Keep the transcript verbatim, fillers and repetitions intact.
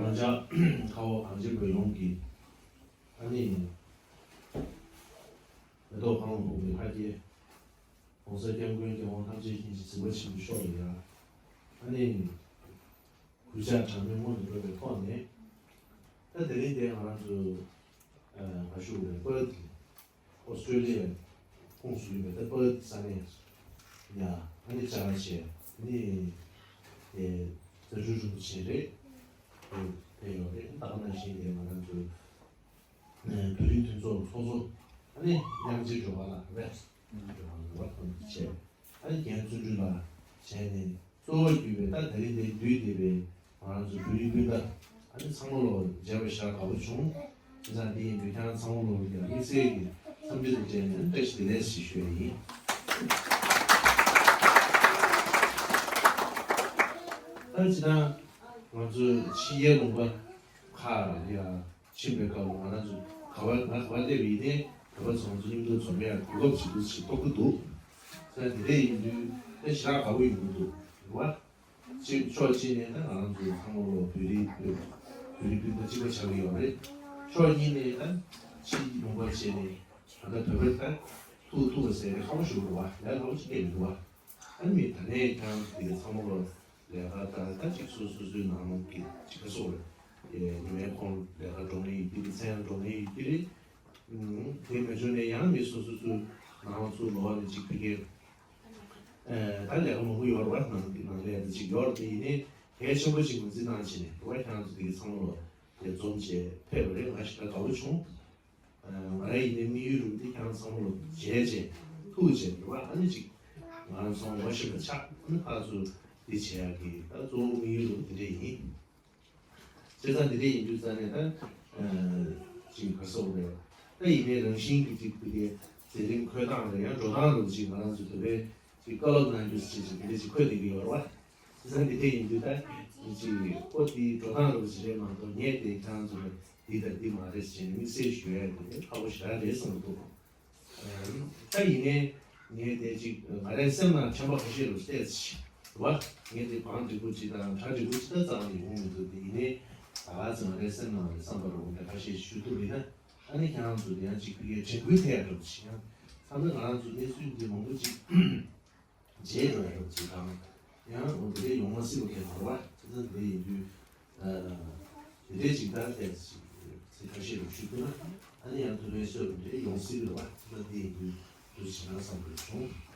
རང་ཅག་ཁ་བ་གངས་ཅན་པ་ཡོངས་ཀྱི་ཨ་ནི་མེ་ཏོག་གང་ལ་ཕོག་པའི་ལྷ་རྒྱལ་༸གོང་ས་༸སྐྱབས་མགོན་རྒྱལ་དབང་ཐམས་ཅད་མཁྱེན་ཅིང་གཟིགས་པ་ཆེན་པོ་མཆོག་ལ་ཡང་ཨ་ནི་གུས་ཕྱག་གྲངས་མེད་སྔོན་དུ་འགྲོ་བའི་ཐོག་ནས། ད་དེ་རིང་འདིར་ང་རང་ཚོ་ཨ་ཞུ་བའི་པར་ཨོ་སི་ཀྲོ་ལི་ཡའི་ཁོངས་སུ་ཡོད་པའི་ད་པར་ས་གནས་ཡ་ཨ་ནི་བཅར་བྱས་ནི་དེ་རྫ་འཕྲུལ་རིན་པོ་ཆེ་རེད། དེ་ཡོད་རེད། ད་ག་ནང་བཞིན་དེ་ང་རང་ཚོའི་བོད་རིགས་མཐུན་ཚོགས་ཚོགས་གཙོ་ཨ་ནི་དབྱངས་ཅན་སྒྲོལ་དཀར་ལགས་རེད། དབྱངས་ཅན་སྒྲོལ་དཀར་ལགས་ཁོང་བཅས་ཨ་ནི་རྒན་བརྩོན་འགྲུས་ལགས་བྱས་ནས་གཙོ་བོ་གྱུར་པའི་ད་དེ་རིང་འདིར་འདུས་བསྡད་པའི་ང་རང་ཚོ་བོད་རིགས་སྤུན་ཟླ་ཨ་ནི་ཚང་མ་ལོ་མཇལ་བ་ཞེ་དྲག་དགའ་པོ་བྱུང་། བྱས་ཙང་འདི་ཡིན་དུས་ཁྱེད་རང་ཚང་མ་ལོ་ཡང་དམིགས་བསལ་གྱི་འཚམས་འདྲི་དང་འབྲེལ་ནས་བཀྲ་ཤིས་བདེ་ལེགས་ཞེས་ཞུ་ཡ་ཡིན། ད་སྤྱིར་བཏང་ང་ཚོ་ཕྱི་རྒྱལ་ལུང་པ་ཁག་ལ་ཡ་ཕྱིན་པའི་སྐབས་ལ་ང་རང་ཚོ་ག་བ་ང་ག་བ་སླེབས་ཡིན་ནའི་བོད་པ་ཚོ་ང་ཚོ་མཉམ་དུ་འཛོམས་ཡ་གོ་སྐབས་ཅིག་འདུག་ཅེས་རྟོགས་ཀྱི་འདུག། ད་དེ་འདྲ་ཡིན་དུས་ད་ཞེ་དྲག་དགའ་པོ་ཡོང་གི་འདུག་རེད་བ། གཅིག་ཕྱོགས་གཅིག་ནས་ད་ང་རང་ཚོ་ཚང་མ་ལོ་བོད་རིགས་བོད་རིགས་སྤུན་ཟླ་གཅིག་པ་ཆགས་ཀྱི་ཡོད་རེད། ཕྱོགས་གཉིས་ནས་ད་ཕྱིའི་ལུང་པར་བྱས་ནས་ད་ལྟ་བོད་པ་ད་ཐུག་ཐུག་པ་ཟེར་ནས་ཁག་པོ་ཞིག་འདུག་བ། ལས་སླ་པོ་ཅིག་སླེབས་མི་འདུག་བ། ཨ་ནི་ད་ནས་ཀྱང་དེ་ག་ཚང་མ་ལོ་ལས་ཀ་ད་ད་ཅིག་སོ་སོ་སོའི་ནང་ལོགས་ཀྱི་ཅིག་ག་སོགས་རེད། ཉི་མའི་ཁོང་ལས་ཀ་འགྲོ་ངེས་ཡིན་གྱི་རེད། མཚན་ཡང་འགྲོ་ངེས་ཡིན་གྱི་རེད། དེ་མ་བྱུང་ནས་ཡང་མི་སོ་སོ་སོའི་ནང་ལོགས་ཚུར་ལོག་ནས་ཅིག་ཕ་གིར་ད་ལས་ཀ་མང་པོ་ཡོད་རེད་བ། ནང་ནང་ལས་ད་ཅིག་ཡོད་རེད། དེ་ཡིན་ནའི་གལ་ཆེན་པོ་ཅིག་ངོས་འཛིན་གནང་བྱས་ནས་རེད་བ། ཁྱེད་རང་ཚོ་དེ་ག་ཚང་མ་ལོ་དེ་འཛོམས་བྱས་ཕེབས་པ་རེད། ང་ཞེ་དྲག་དགའ་པོ་བྱུང་། ང་རང་ཡིན་ནའི་དམིགས་ཡུལ་རུ་འདི་ཁྱེད་རང་ཚང་མ་ལོ་མཇལ་བྱས་ཐུག་བྱས་འགྲོ་བ། ཨ་ནི་ཅིག་ང་རང་ཚོ་ངོ་ཤེས་པ་ཆགས། ཨ་ནི་ཕར་ཚུར་འདི་བྱེད་ཡག་གི་ད་གཙོ་བོ་དམིགས་ཡུལ་རུ་འདི་འདྲ་ཡིན། བྱས་ཙང་འདི་འདྲ་ཡིན་དུས་ཙང་ནས་ད་ཅིག་ག་སོགས་རེད། ད་ཡིན་ནའི་རང་བཞིན་གྱི་ཅིག་འདི་གའི་མཛད་རིམ་འཁོད་སྟངས་རེད། ཡང་འགྲོ་སྟངས་རུ་ཅིག་ང་རང་ཚོ་བོད་པའི་ཅིག་བཀའ་སློབ་གནང་རྒྱུ་ཅིག་ཅིག་འདི་འདྲ་ཅིག་འཁོད་བསྡད་ཀྱི་ཡོད་རེད་བ། བྱས་ཙང་འདི་འདྲ་ཡིན་དུས་ད་ཅིག་ཨོ་དེའི་འགྲོ་སྟངས་རུ་ཅིག་རེད་མ་གཏོགས་ངས་དེ་ཁྱེད་རང་ཚོ་ལ་འདི་དང་འདི་མ་རེད་ཟེར་ནས་དམིགས་བསལ་ཞུ་ཡ་དེ་ཁག་པོ་ཞེ་དྲག་རེད་བསམ་གྱི་འདུག། ད་ཡིན་ནའི་ངས་དེ་ཅིག་ང་རའི་སེམས་ནང་དྲན་པ་ཁ་ཤས་རུ་བལྟས་ཟིན་བ། ངས་དེ་བང་འགྲིག་པོ་ཅིག་དང་གྲ་འགྲིག་པོ་ཅིག་ད་རྩ་བ་ནས་ཡོང་མི་འདུག། དེ་ཡིན་ནའི་ད་ག་ཚོད་ང་རའི་སེམས་ནང་ལ་བསམ་པ་རུ་འོང་དེ་ཁ་ཤས་ཞུ་ཐུབ་ཡིན་ན། ཨ་ནི་ཁྱེད་རང་ཚོ་དེ་ཡང་ཅིག་ཕ་གིའི་དྲན་སྐུལ་ཐེབས་ཡག་འདྲ་པོ་ཅིག་ཡང་། ད་ལྟ་ང་རང་ཚོ་གནས་ཚུལ་འདི་མང་པོ་ཅིག་རྗེས་འགྲོ་ཡག་ཅིག་དང་། ཡང་འོ་དེ་འདྲའི་ཡོང་མ་སྲིད་པ་གལ་མ་རེད་བ། དེ་ཚོ་དེ་འདྲ་ཡིན་དུས། ཨ། དེ་འདྲའི་ཅིག་ད་ལྟའི་ཅིག་ཚིག་ཁ་ཤས་རུ་ཞུ་ཐུབ་ན། ཨ་ནི་ཡང་ཐུབ་པའི་སྲོལ་དེ་འདྲའི་ཡོང་སྲིད་རེད་བ། དེ་ཚོ་དེ་ཡིན་དུས་འདུག་ཅིག་ན་བསམ་དགོས་བྱུང་།